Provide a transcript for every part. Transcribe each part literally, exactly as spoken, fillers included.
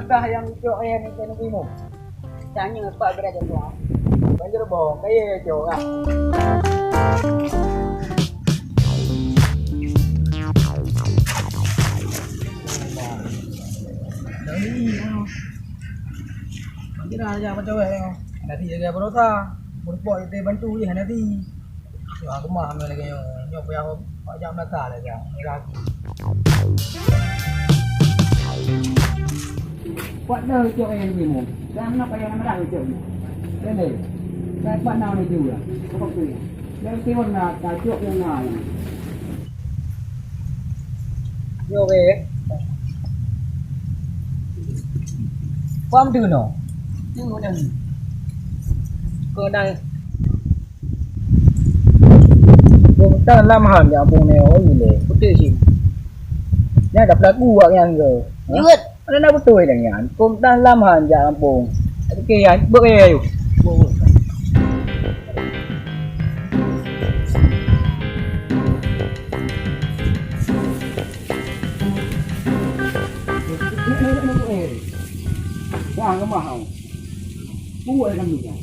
Dah nyang cok eh ni kena bingung. Tanya pak berat jatuh. Banjir boh, kaya cok ah. Jadi, ah. Macam mana aja macam eh. Nanti jaga berosa. Berpok itu bantu ya nanti. Wah, geumah mé lagèe nyoe. Nyoe payah jak meulata lagèe nyoe. Lagi. Kuat dah ucok nyang jimu. Dah na payah meurah ucok nyoe. Lé. Dah kuat na meunyoe juga. Kok tu ya? Dah siwon na, ta cok nyang na. Nyoe weh. Paham tu no? Nyoe dah. Kau dah. Kau tak lam han ya abang ni, oh, ile. Betul sih. Ni ada pelaku awak yang ke. Jeuet. Ada nak betul dengan nyan. Kau tak lam han ya abang. Okey, ya, buat ya, yuk. Buat, buat. Dah lemah kau. Buat kan juga.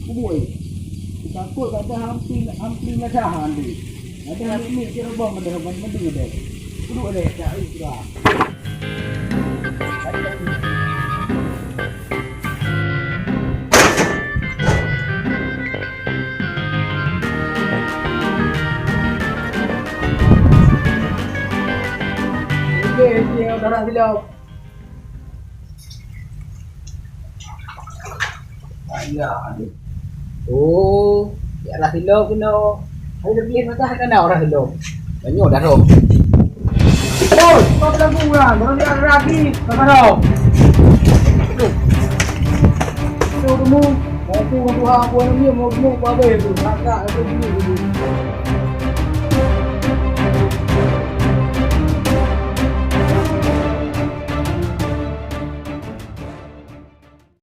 Buat. Takut kata hampir, hampir ngedah nanti. Ada ni, ni, kira bom ada, bom ada, ada. Duduk ada, tak ada. Okey, okey, darah silap. Ayah, aduh. Oh, ya darah silap kena. Ayo, lebih mata kena darah silap. Banyak darah. Oh, kau bilang kurang, baru dia lagi, kau tahu. Aduh. Aduh, kamu. Aku, aku, aku, aku, aku, aku, aku, aku, aku, aku, aku, aku,